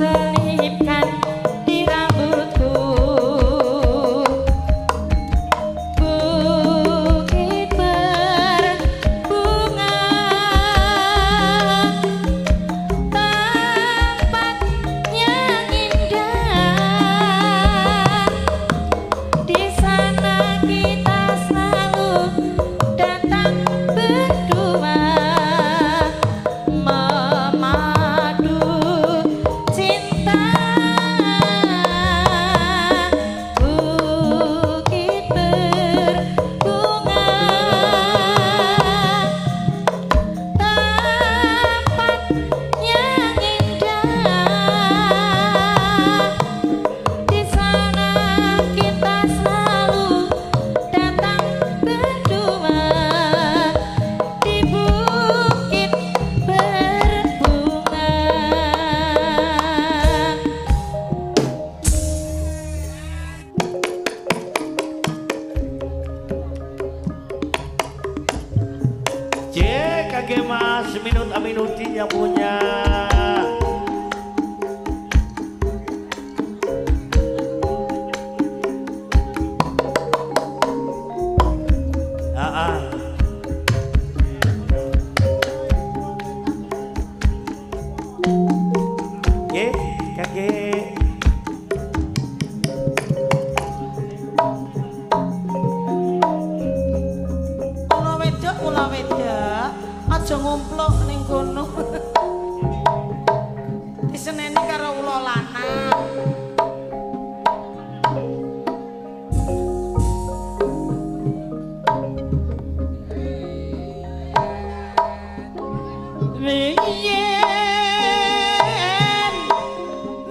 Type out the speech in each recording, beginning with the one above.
Selipkan di rambutku. Bukit berbunga, tempat yang indah. Di sana kita selalu datang berdua, memadu cinta. Bukit berbunga, tempat yang indah. Di sana kita selalu datang berdua, di bukit berbunga. Kage Mas Minut Aminuddin yang punya. Ah, ah. Ye, kage. Kula wedok, kula wedok, aja ngumpluk ning kono. Diseneni karo ula lanang. Riyen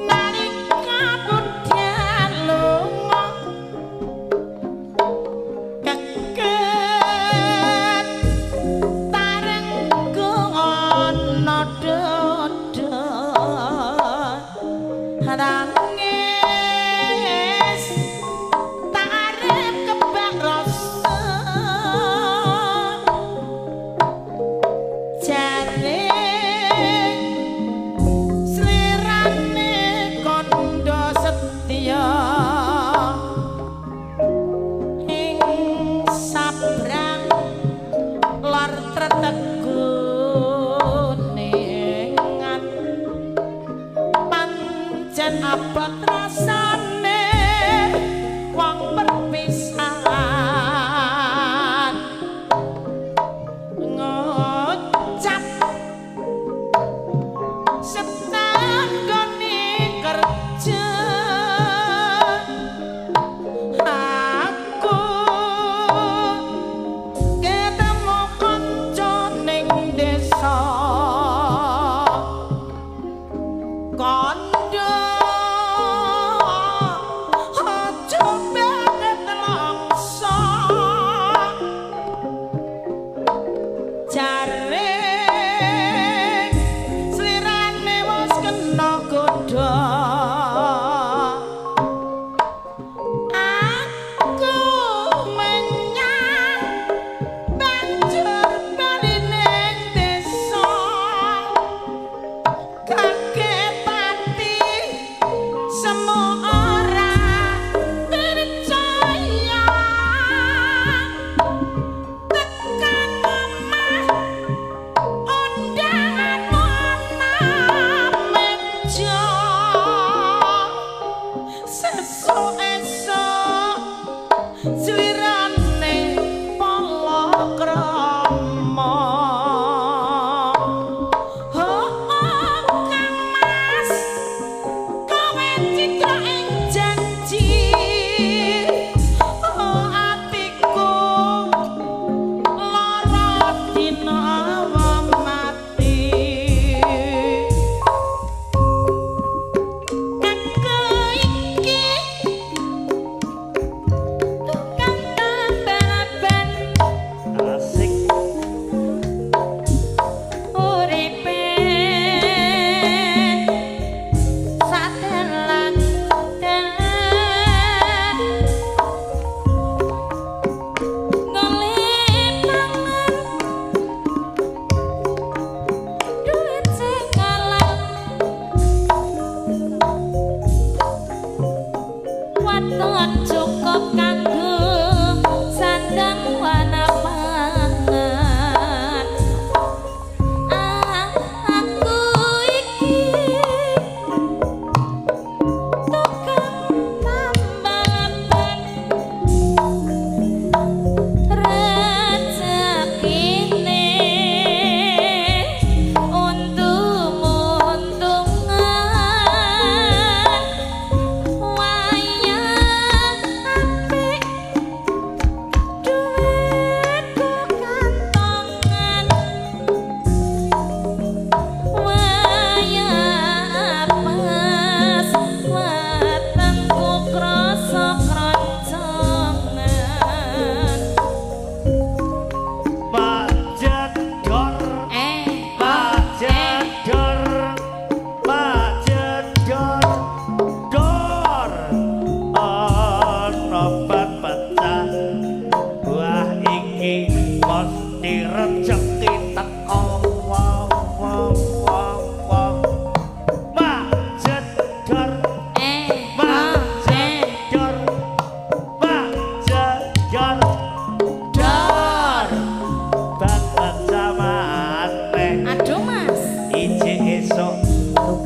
nalika budhal lunga keket tareng ana dodo nangis tak arep kebak rasa jare slirane kondo setya ing sabrang lor tretek kuningan pancen abot rasane wong perpisahan ngucap setanggone kerja aku ketemu kanca ning desa kondo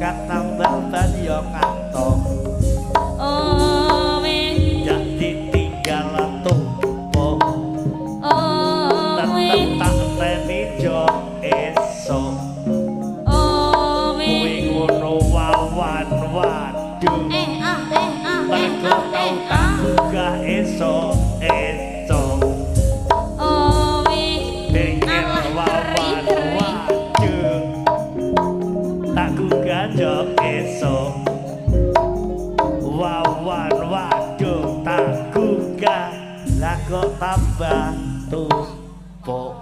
Kang tambal ban yo ngantuk. Oh we Jak ditinggal tumpuk. Oh we Tetep tak teni jo esuk. Oh we Kuwi ngono wawan waduh. Eh ah eh ah eh Mergo ah tau eh tak ah. gugah esuk esuk. Oh we Pengen Alah, wawan teri, teri. waduh. Tak gugah jo esuk. Wawan waduh tak gugah. Lah kok tambah tumpuk.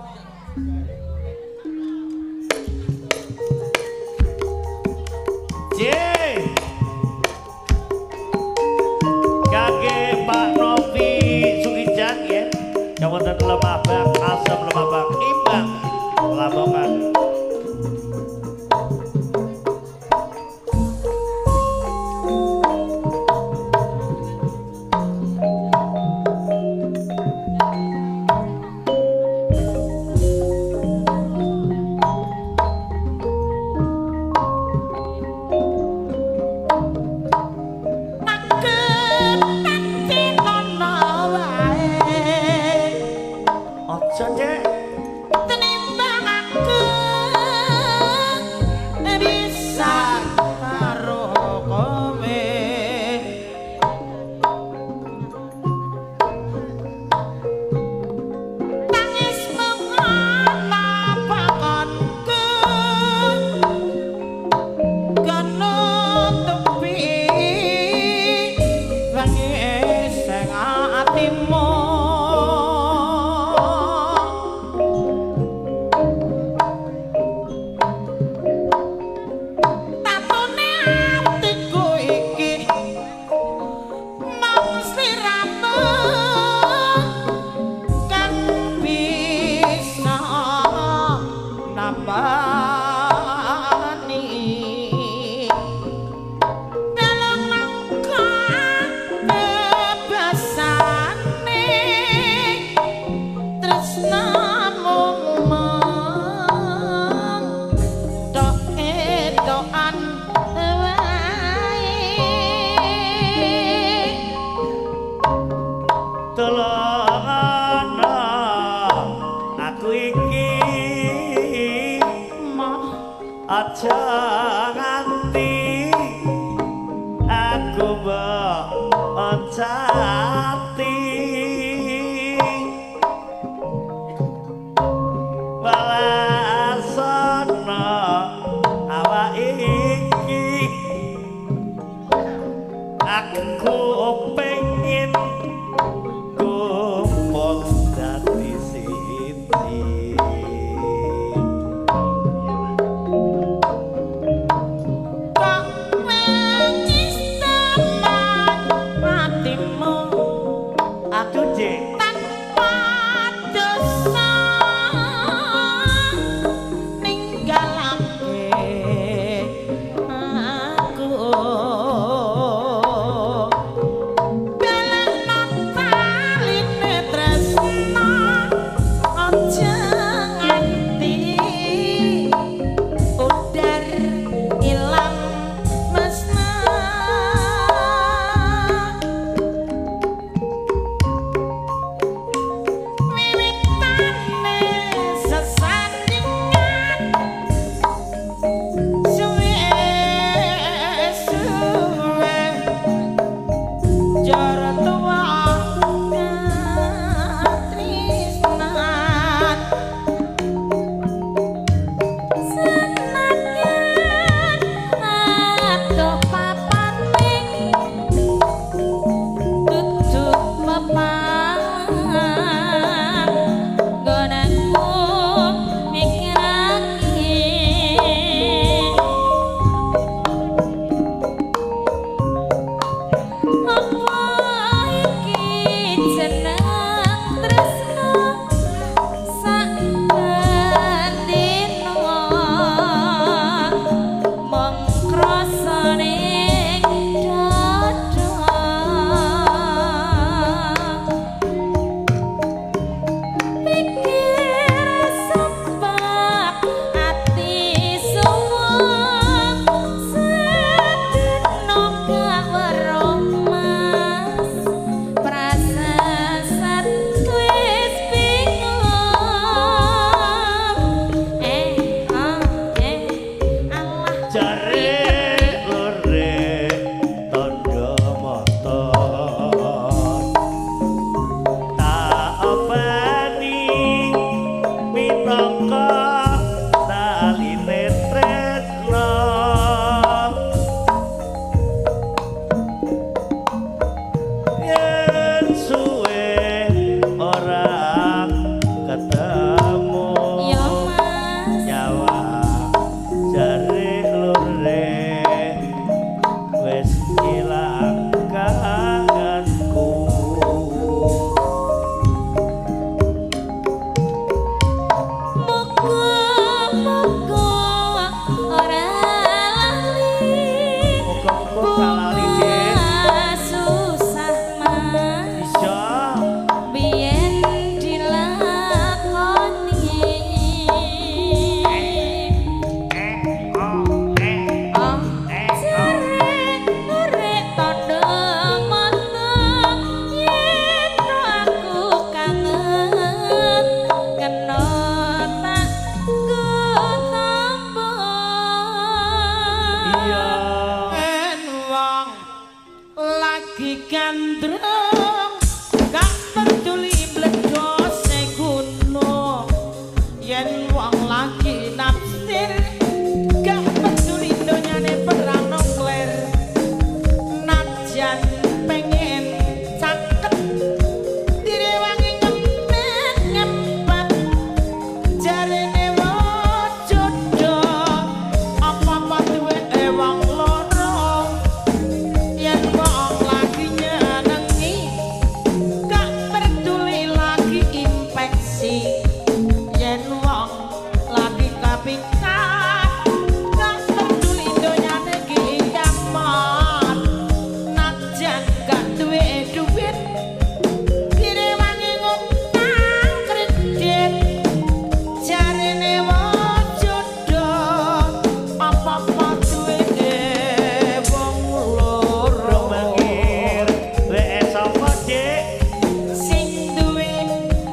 Yeay. Kage Pak Novi Sukijan ya. Yang wonten Lemabang, Asem Lemabang, Imbang, Lamongan. Aku Aja, Dek. tenimbang aku bisa karo kowe. Tangis mengana pakonku kono tepi wangi sing atimu. Tatone atiku iki mung sliramu kang bisa nambani. Dalam nangka bebasane tresnamu mung tok etokan wae. Tolongana aku iki mah aja nganti aku mbok oncati. Welasana awak iki aku pengin kumpul dadi siji. Kok nangis teman hatimu Aduh, Dik. tanpa dosa ninggalake aku. Balekno taline tresna aja nganti udar ilang mesna. Wiwitane sesandingan suwe suwe jara tuwa katresnan. Senadyan adoh papaning dudu papan nggonanku mikirake. Apa iki jeneng tresna sak bendina mung krasane gandrung gak peduli bledose gunung yen wong lagi nafsir gak peduli donyane perang nuklir najan pengen caket direwangi ngempet ngempet jarene jodoh apa-apa duwe wong loro yen wong lagi nyenengi gak peduli lagi infeksi yen wong lagi kapikat gak peduli donyane kiamat najan gak duwe duit direwangi ngutang kredit jarene jodoh apa-apa duwe wong loro Mangir weke sapa Dik? Sing duwe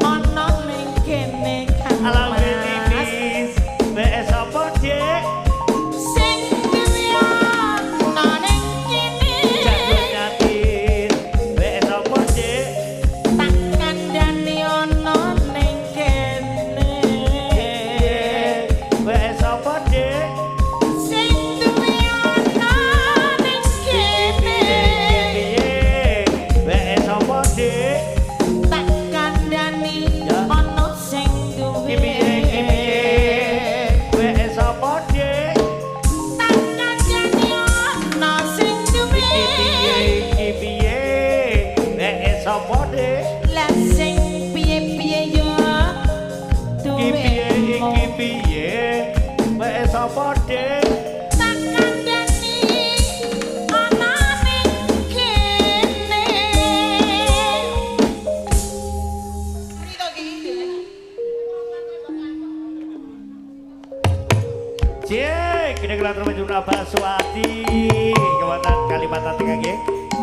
ana ning kene Kang Alam Mas. tipis weke sapa Dik? Sing duwe ana ning kene Jago nyatis weke sapa Dik? Tak kandhani ana ning kene. Weke sapa Dik? Sing duwe ana ning kene. Piye? Weke sapa Dik? Tak kandhani Ya. ana sing duwe. Ki piye ki piye? Weke sapa Dik? Tak kandhani ana sing duwe. Ki piye ki piye? Weke sapa Dik? Lah sing piye-piye ya Ki piye duwemu. iki piye? Weke sapa Dik? Tak kandhani ana ning kene. Cek, kini kula atur jumlah Baswati Kewonten Kalimantan Tengah nggih.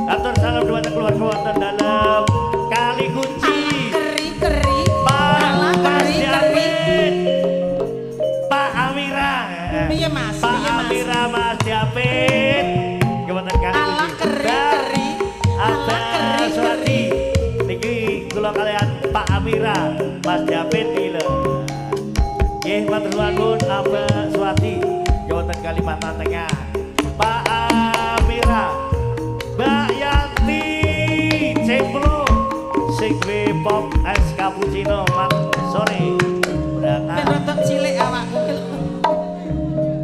Atur salam dumateng keluarga wonten dalem Kali Kunci. Keri-keri. Pak Alah Mas keri-keri. Japit. Pak Amira. Piye, Mas? Pak Piye, Mas? Amira Mas Japit. Kewonten Kali Alah Kunci. keri-keri. Alah Abah keri-keri. Swati. Niki kula kalian Pak Amira, Mas Japit niki lho. Nggih, matur nuwun Abah Swati. Wonten Kalimantan Tengah. Pak Amira, Mbak Yanti, Cemplo, sing duwe pop es cappuccino mat sore. Ben Berangkat. rodok cilik awakku ki lho.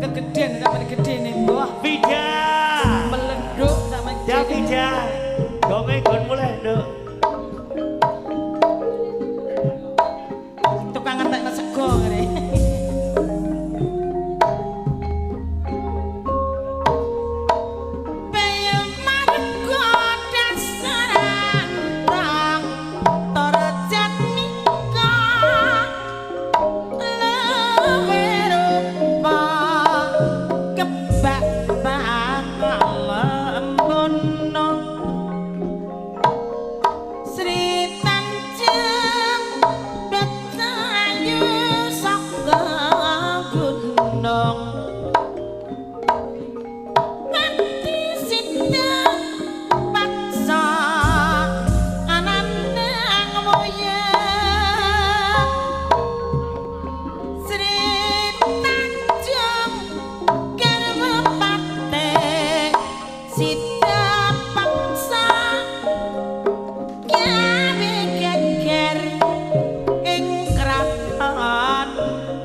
Kegeden sampe gedene, Mbah. Vida. Melenduk sampe Ya gedene. Vida. Gonge gon mulih, Nduk. Tukang ngetekno sego ngene. Piye marga dasaran prang tora jatmika luwe rupa kebak bakalembuna Sri Tanjung Betayu saka gunung Pati sinten paksa anandang moyang Sri Tanjung garwa pate sida paksa gawe geger ing kraton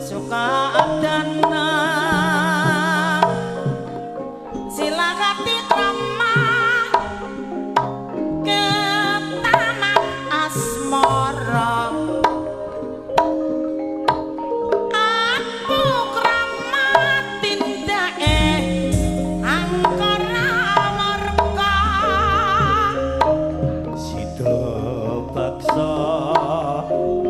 Sukadana. Silakati krama ketaman asmara aku krama tindake angkara murka. Sida paksa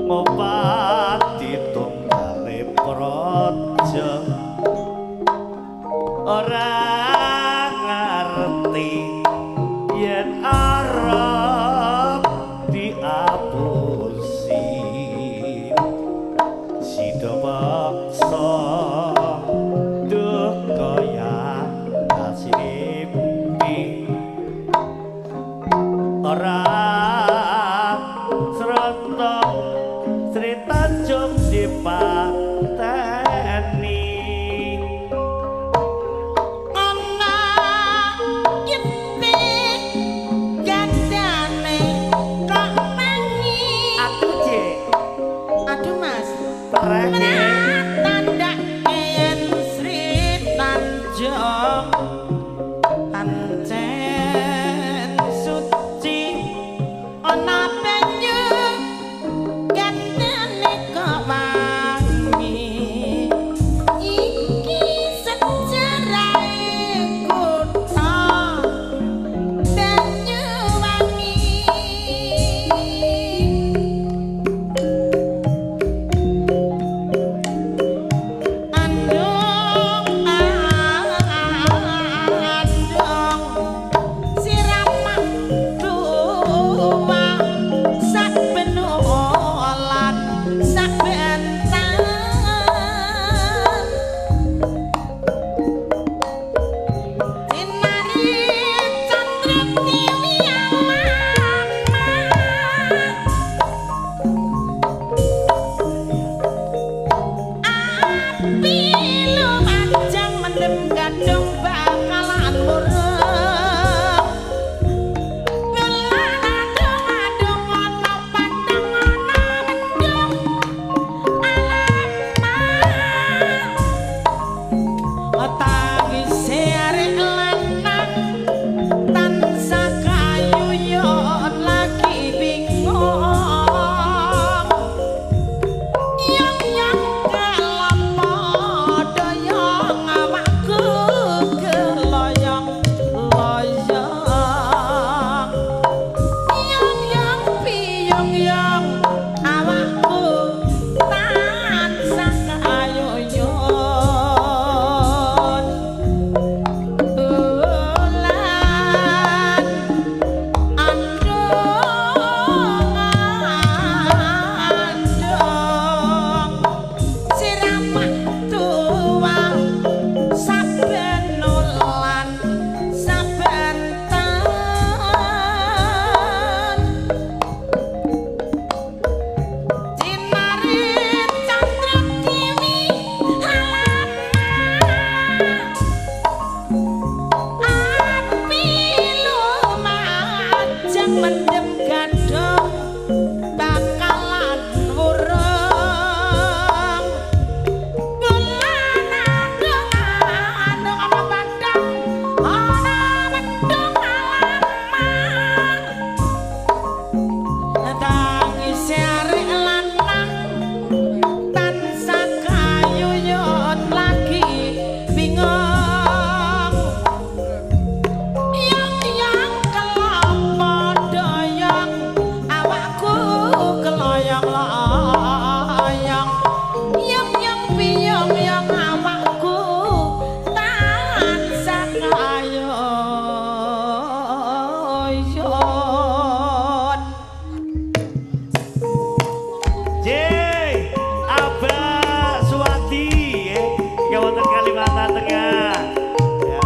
ngopati tunggale praja ora ngerti yen arep diapusi. Sida paksa duh kaya asinipi Ana mendung alamang tangise arek lanang tansah kayuyun lagi bingung. Yang kelapa doyong awakku keloyong-loyong. Yang piyong yang awakku tansah kayuyun. Yeay, Abah Suwati nggih wonten Kalimantan Tengah. Ya.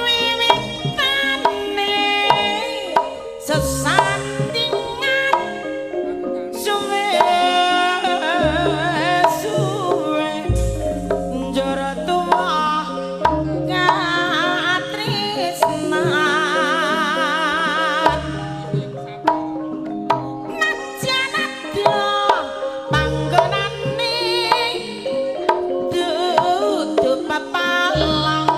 Wiwitane sesandingan suwe suwe njur tuwa katresnan. Najan adoh panggonane dudu pepalang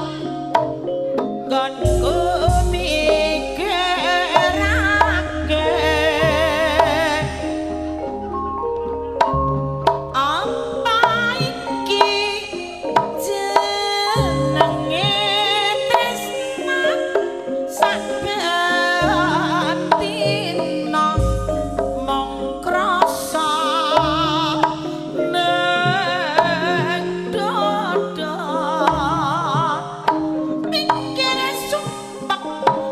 nggonku mikirake. Apa iki jenenge tresna saben dina mung krasa neng dada. Pikir sumpek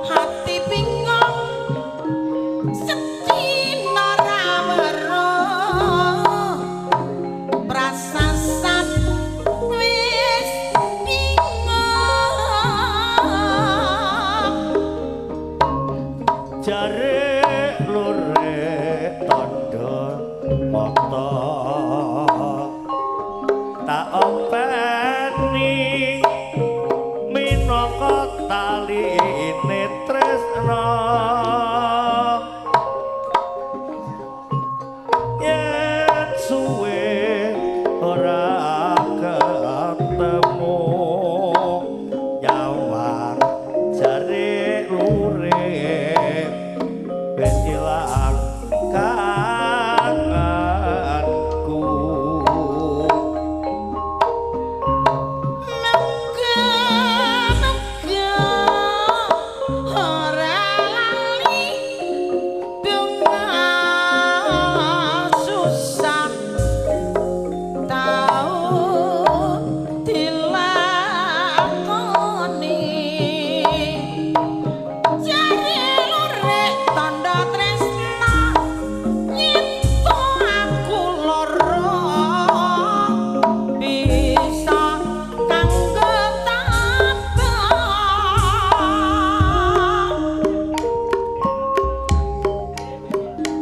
hati bingung sedina ra weruh prasasan wis bingung. Jare lure tandha mata tak openi minangka taline tresna. Yen suwe ora ketemu nyawang jare lure wis ilang kangenku. Muga-muga ora lali bunga susah tau dilakoni. Jare lure tandha tresna nyipta aku lara bisa kanggo tabah.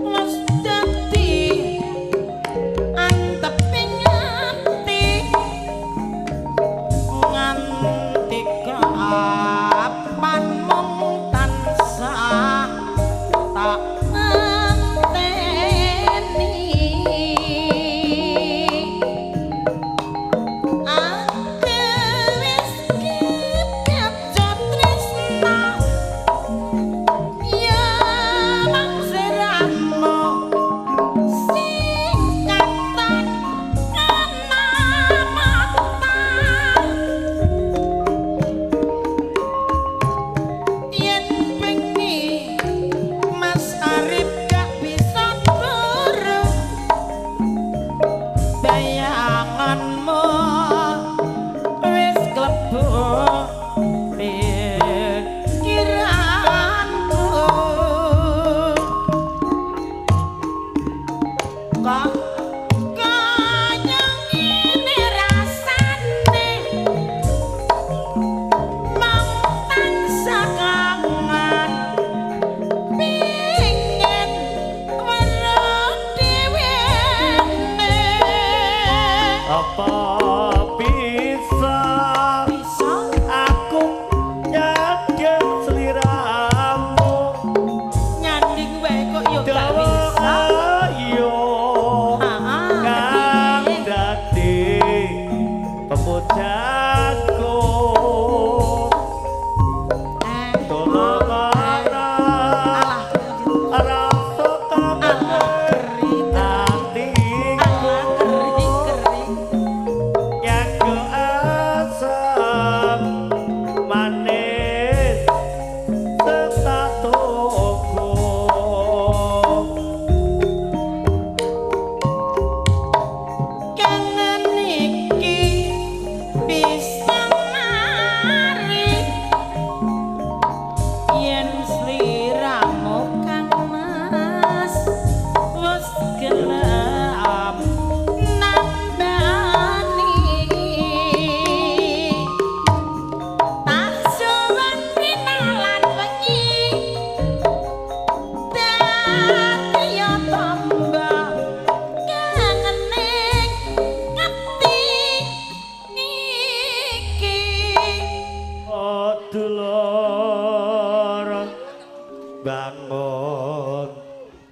Wis dadi anteping ati nganti kapan mung tansah tak enteni. Aku wis kepecut tresna ya mangsiramu singkatan kana mata. Yen bengi Mas Arif gak bisa turu bayanganmu wis klebu pikiranku. Kok kaya ngene rasane mung tansah kangen.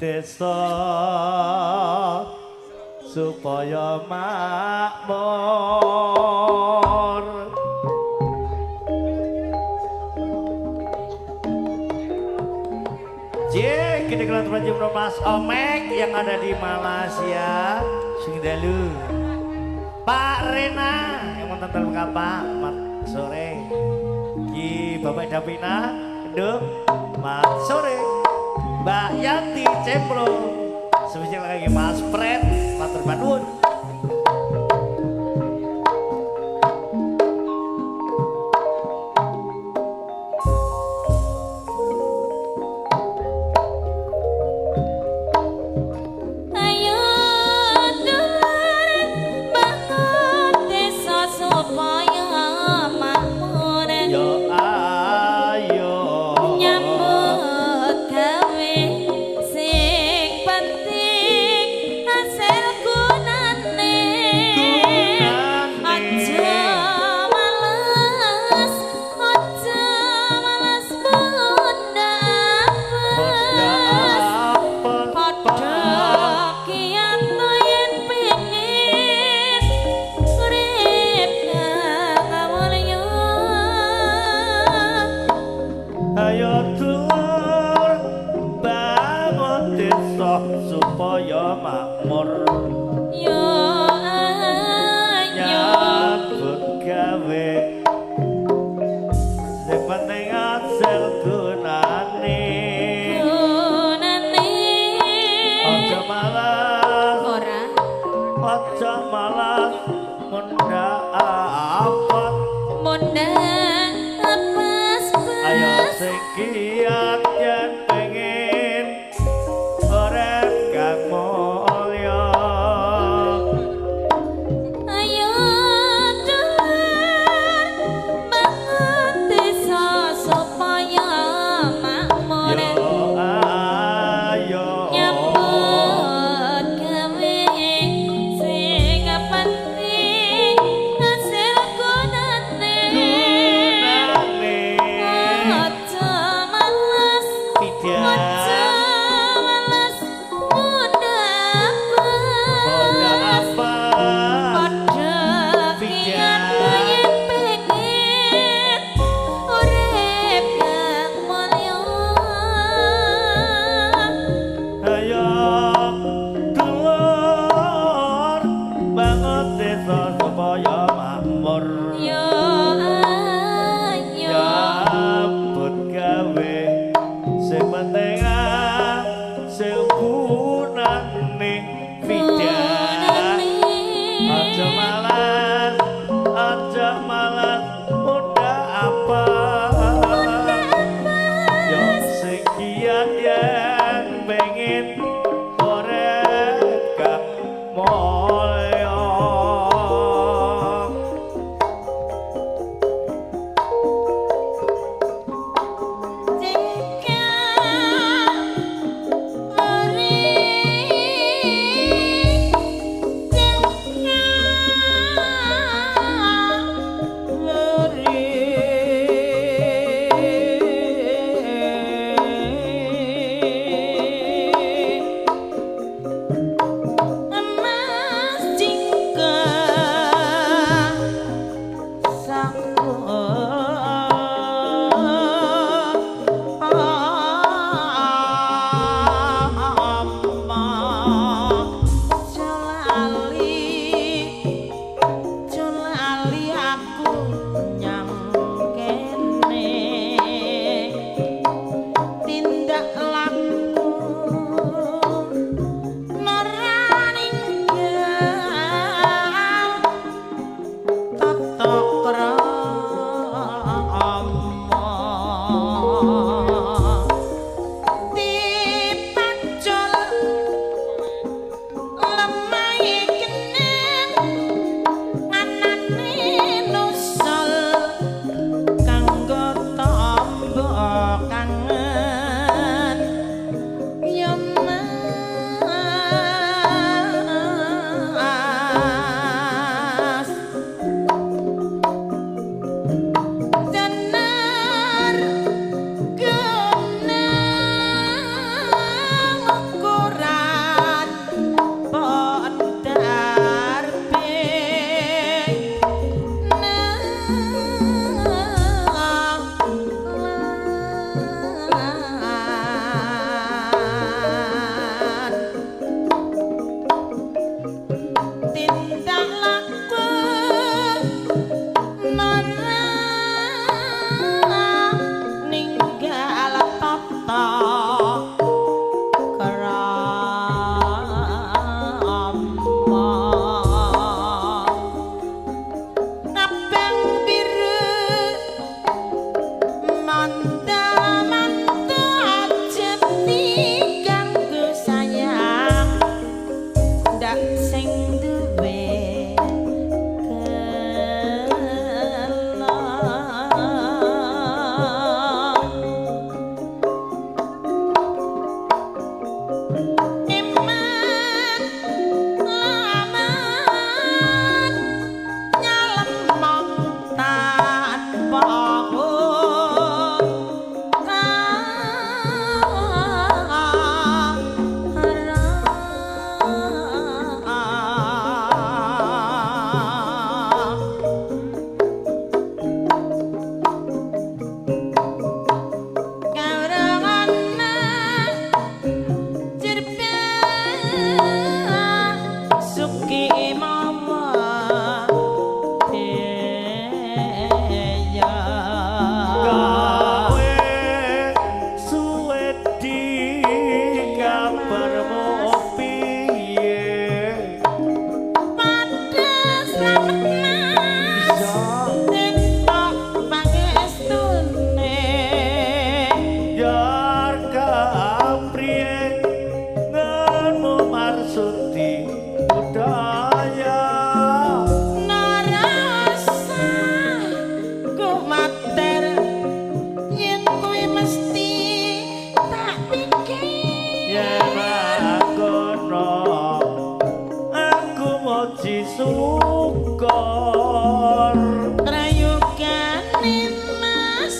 desa supaya makmur. Cek, kita keluar terjun Mas Omek yang ada di Malaysia. Sing dalu. Pak Rena yang wonten dalem kapak mat sore. Ki Bapak Davina Kendung mat sore. Mbak Yanti Cempro. Spesial lagi Mas Fred matur nuwun. Ayo dulur bangun desa supaya makmur. Yo ayo nyambut gawe sing penting hasil gunane. Aja males, aja males bunda apes. Padha kiat yen pengin urip kang mulya. Ayo dulur bangun desa supaya makmur. Yo ayo Nyambut gawe sing penting hasil gunane. gunane. Aja malas, Ora aja malas mundhak apot. mundhak apes. Ayo sing kiat yen pengen urip kang mulya. Ayo dulur bangun desa supaya makmur. Yo ayo Nyambut gawe sing penting hasil gunane. Gunane. Aja males, Tidak. aja males mundhak Mundhak apes. apa? Padha kiat yen pengen urip kang mulya. Ayo dulur bangun desa supaya makmur. Yo ayo Nyambut gawe sing penting hasil gunane. Tidak. Aja malas, aja malas mundhak apa. Yo sing kiat yen pengen urip kang mulya. Jengkang eri, jengkang eri. Iman laman nyalemong tanpa Gawe suwe di kabarmu piye? Pada slamet mas entok pangestune. Yar kapriye ngenmu marsudi budaya. Narasa kumater yen kuwi mesti tak pikir. Yen akono aku moji syukur. Rayugane mas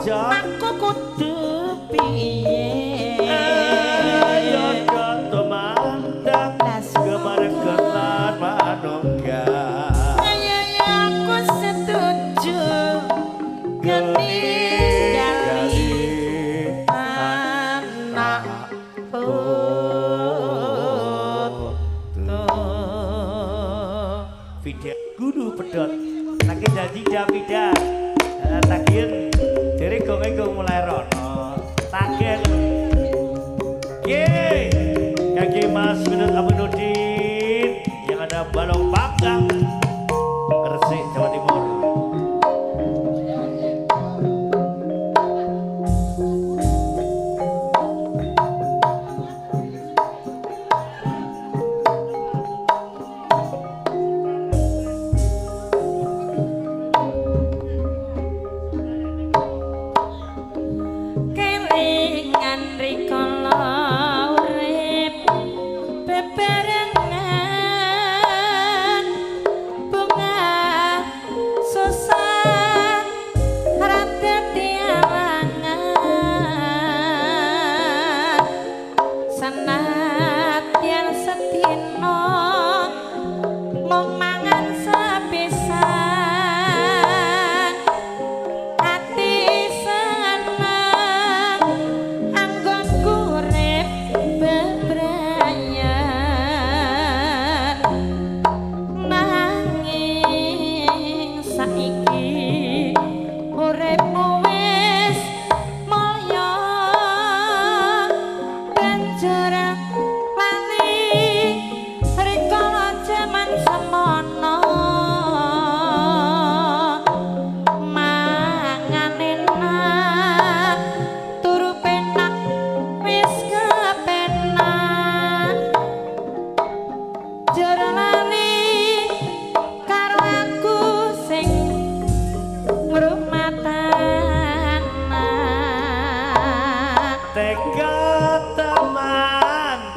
Ja aku kudu piye? Ayo tumandang kemaregan lan manunggal. Ayo aku setuju geni gali anak putu. Vidya guru pedot lagi janji Davida tagihan dari gonge gong mulai rono tagihan ye kaki Mas Minut Aminuddin yang ada balong panggang Gresik Jawa Timur. Kelingan rikala urip bebarengan bunga susah rada dialangan senadyan sedina mung mangan sepisan ati seneng anggonku urip bebrayan nanging saiki uripmu wis mulya banjur lali rikala jaman semono mangan enak turu penak wis kepenak jero lali karo aku sing ngrumat anak. Tega teman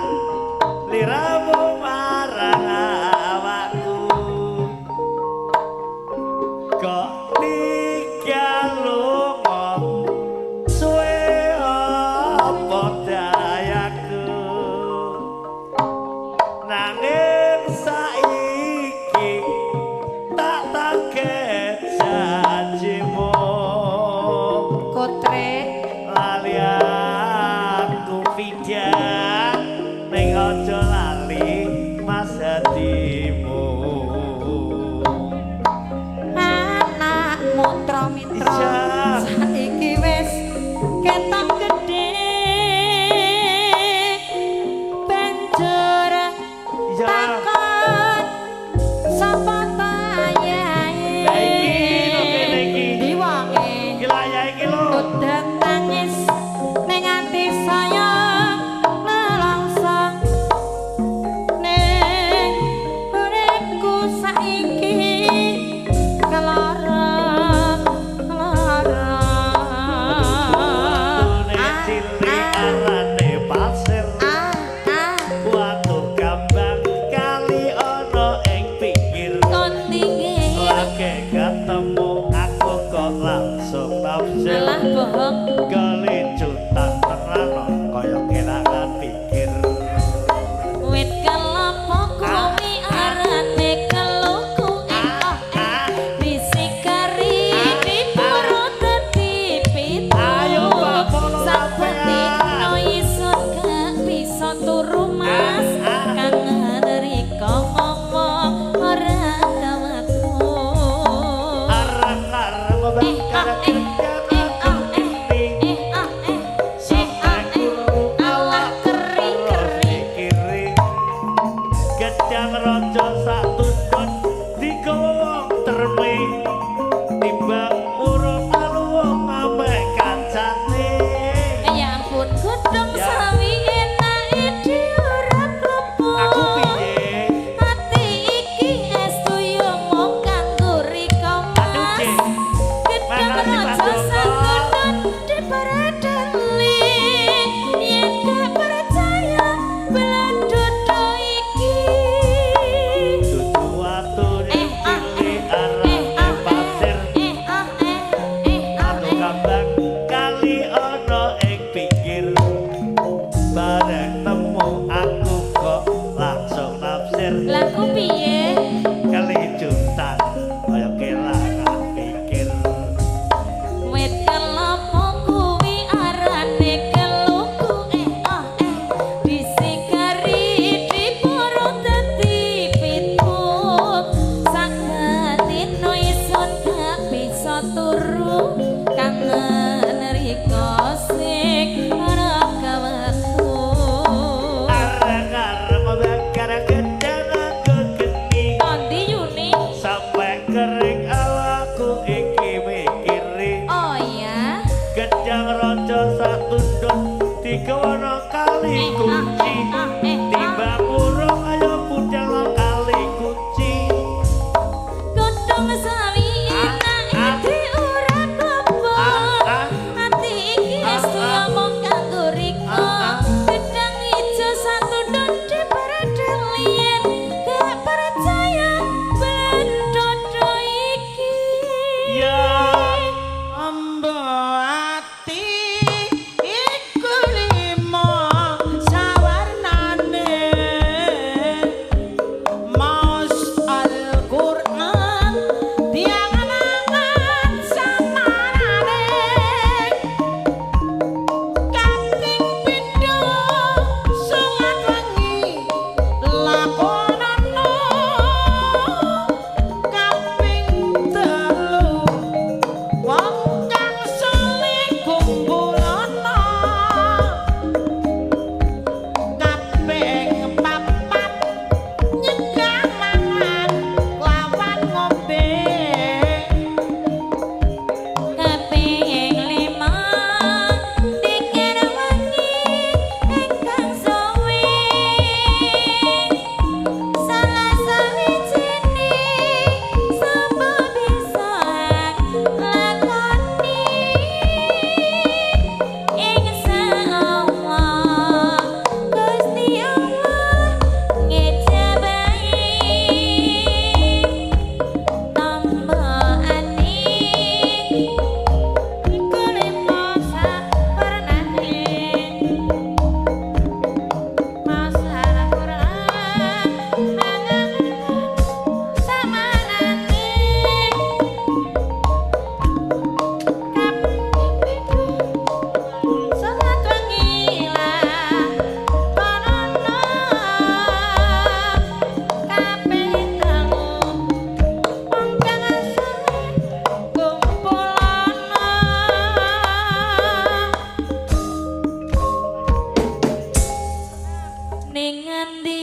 Ning ngendi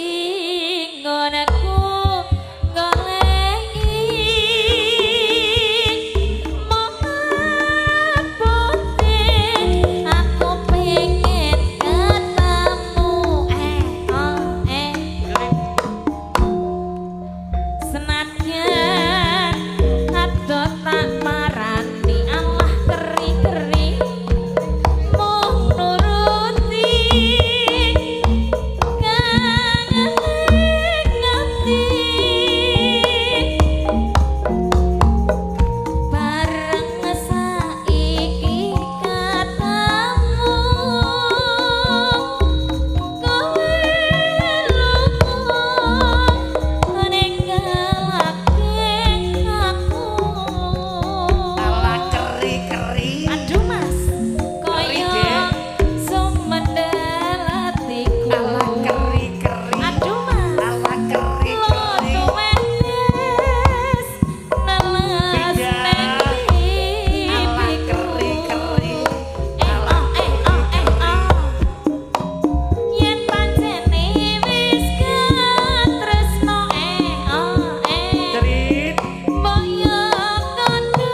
nggonku goleki mung putih aku pengen ketemu senajan ado tak marani Allah keri-keri mung nuruti kangen ngerti bareng saiki ketemu kowe lunga ninggalake aku. Ala keri-keri. Aduh Mas, kaya sumendel atiku. Ala keri-keri. Aduh Mas, Ala keri-keri. loto wes neles Pindah. neng Ala pipiku. keri-keri. Eh oh eh oh eh oh. Yen pancene wis katresno eh oh eh. Cerit. Mbok yo kandha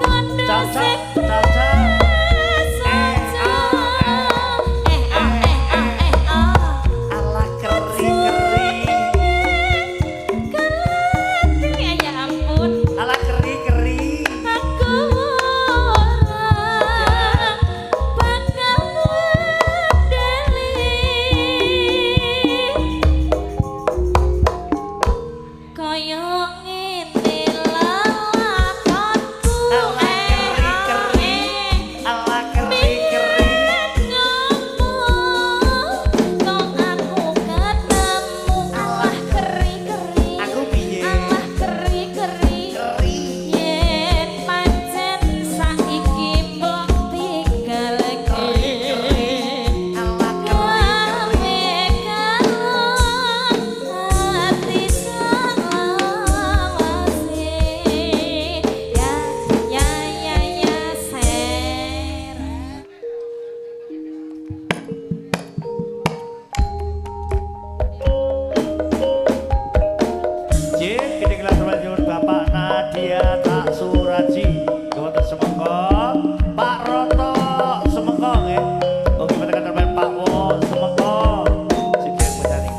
kandha Caca, sing caca. saja. Eh oh eh oh eh oh. Ala keri-keri. Kelati ya ampun. Ala keri-keri. Aku ora bakal medeni. Kaya ngene lelakonku Ala eh keri-keri. eh. Ala keri-keri. Ngomong kok aku ketemu Allah keri-keri. Aku piye? Allah keri-keri. Keri. Yen pancen saiki mbok tinggalke. Ala keri-keri. Gawe karo ati selawase. Ya ya ya ya ser. J, gede kelas terbanjur Bapak Nadia Tak Suraji. Wonten Semengko, Pak Roto Semengko nggih. Oke, menekan terbaik Pak Wo Semengko. Sugeng medani.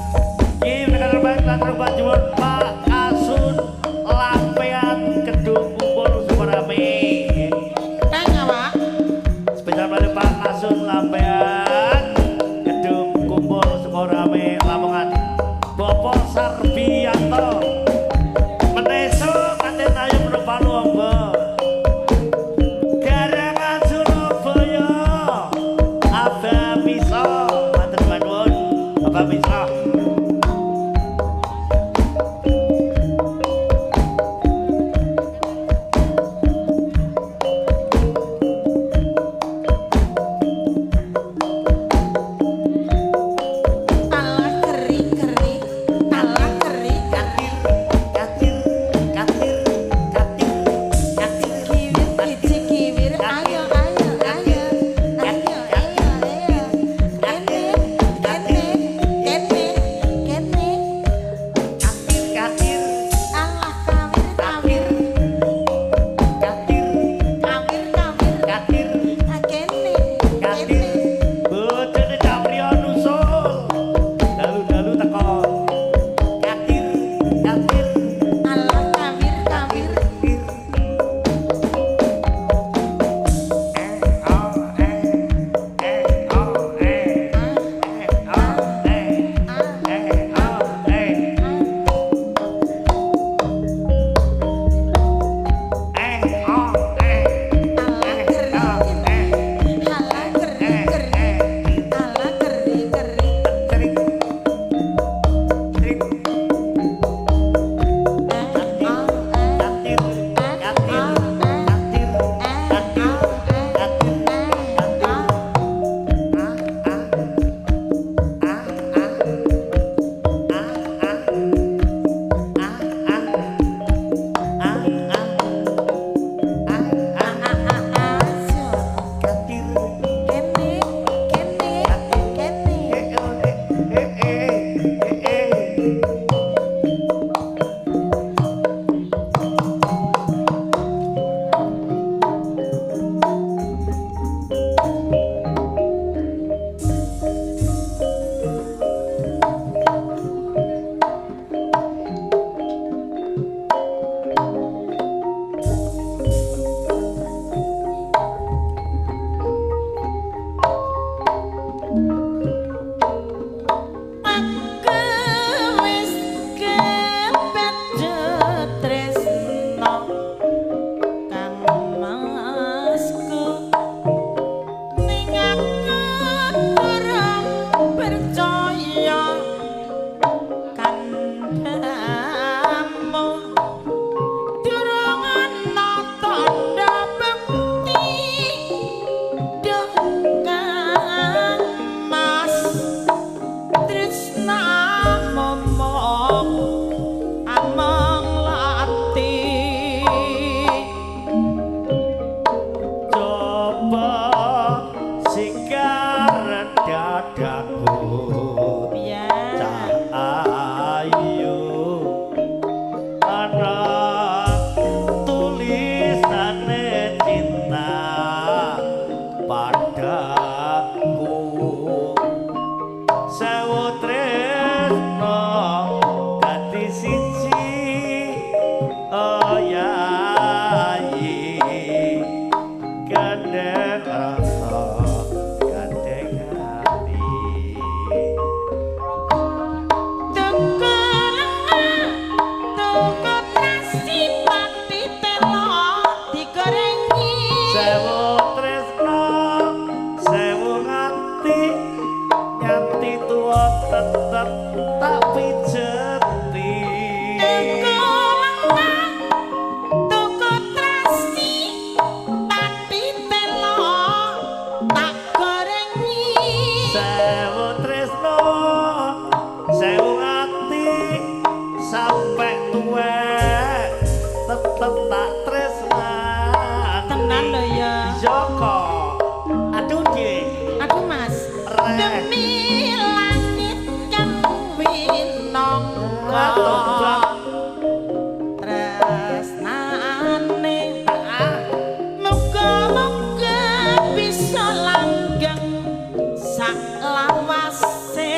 Nggih, menekan terbaik kelas terbanjur Pak Kasun Lampean Kedung Kumpul Sukorame nggih. Nang awak. Spesial pada Pak Kasun Lampean Gedung Kumpul Sukorame Lamongan. Bapak Sarbianto Meneso Katen Ayu Menupalu Ombo Garangan Surabaya Abah Miso Matur nuwun Abah Miso. Ala keri-keri. Ala keri. Katir katir katir katir katir. Kiwir iji kiwir ayo ayo ayo ayo ayo ayo kene kene kene. padaku. Iya. Cah ayu ana tulisane cinta padaku. Sewu tresno dadi siji oh yayi gandeng rasa gandeng ati. Tuku lenga, tuku trasi pati telo digorengi. Sewu tresno sewu ngati nganti tuwa tetep tak pijeti. Tuku lenga, tuku trasi pati telo tak gorengi. Sewu tresno sewu ngati sampe tuwek tetep tak tresnani. Tenan lho ya. Joko aduh dik. Aku Mas. Rek. Demi langit kang winangka tresnane, muga-muga bisa langgeng sak lawase.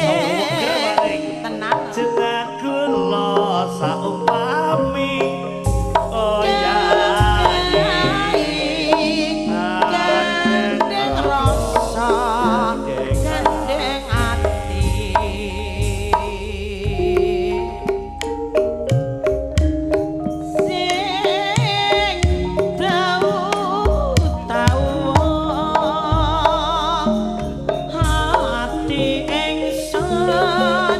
Tenan. Jeneng kula saupami oh yayi Gandeng rasa gandeng ati. Sing tau tau hati ingsun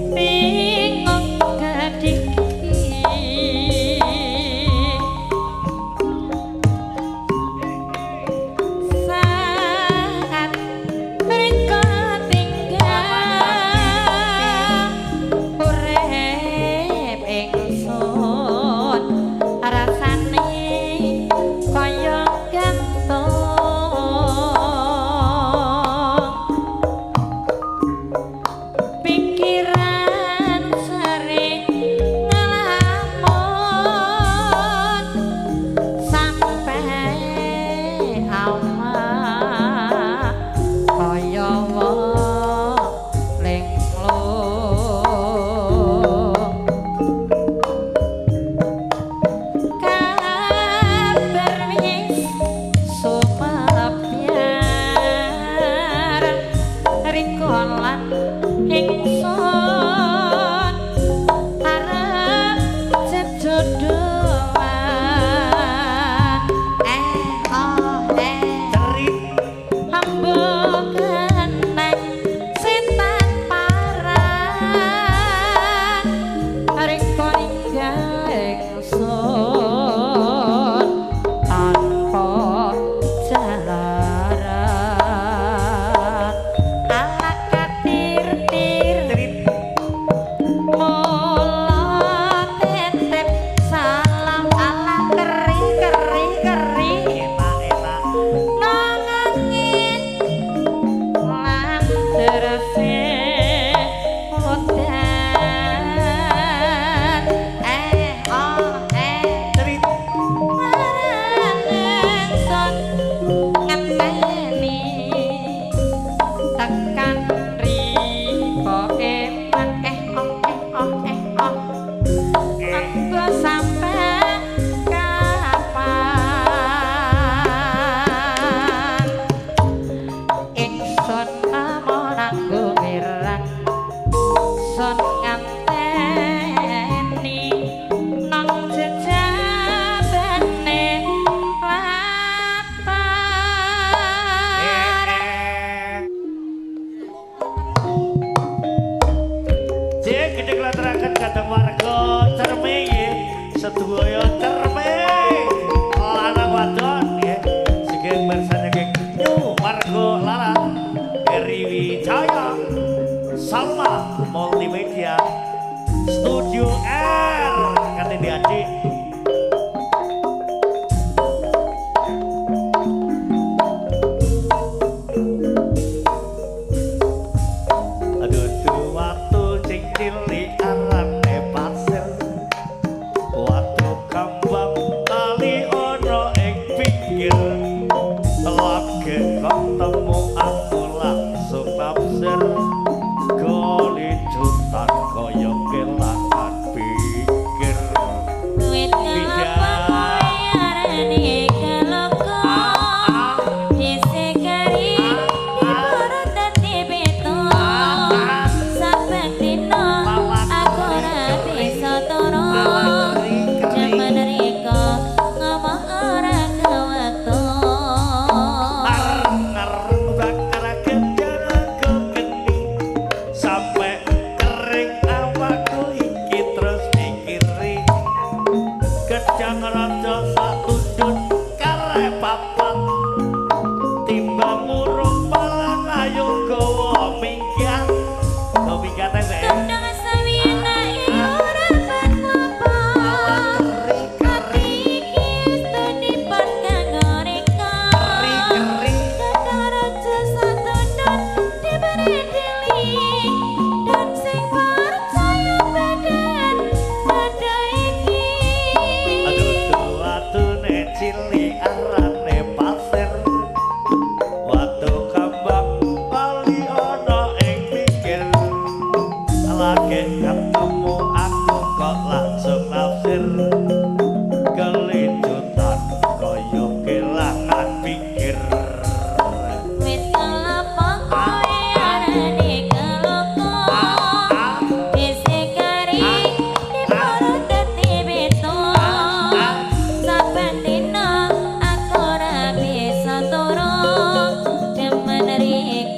bingung kediki saat mereka tinggal urip ingsun rasane kaya gantung pikiran sering ngelamun sampai awak kaya wong linglung. Kabar wis sumebyar rika lan ingsun arep jejodohan eh oh eh Cerit ambo keneng setan parang rika ninggal ingsun tanpa jalaran ala katir-tir cerit mula tetep salam ala keri keri keri enak enak nangangin lan terse udan eh oh eh cerit marang ngenteni tekan riko eman eh oh eh oh eh oh Engko sampe kapan ingsun amon anggo mirang sun nganteni nang jejabane latar. Cek gede kelaterakan kadang warga Cerme nggih. Sedaya Cerme lanang wadon nggih. Sugeng mirsani nggih New warga Larat Heri Wijaya Salma Multimedia Studio R kate diadik.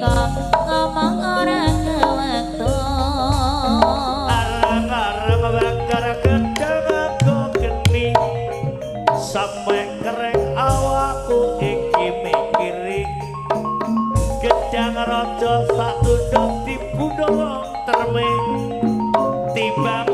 cerita ngomong ora kewektu. Arang-arang bakar gedang aku geni sampe kereng awakku iki mikiri gedang raja sak tunduk dibunuh wong terme timbang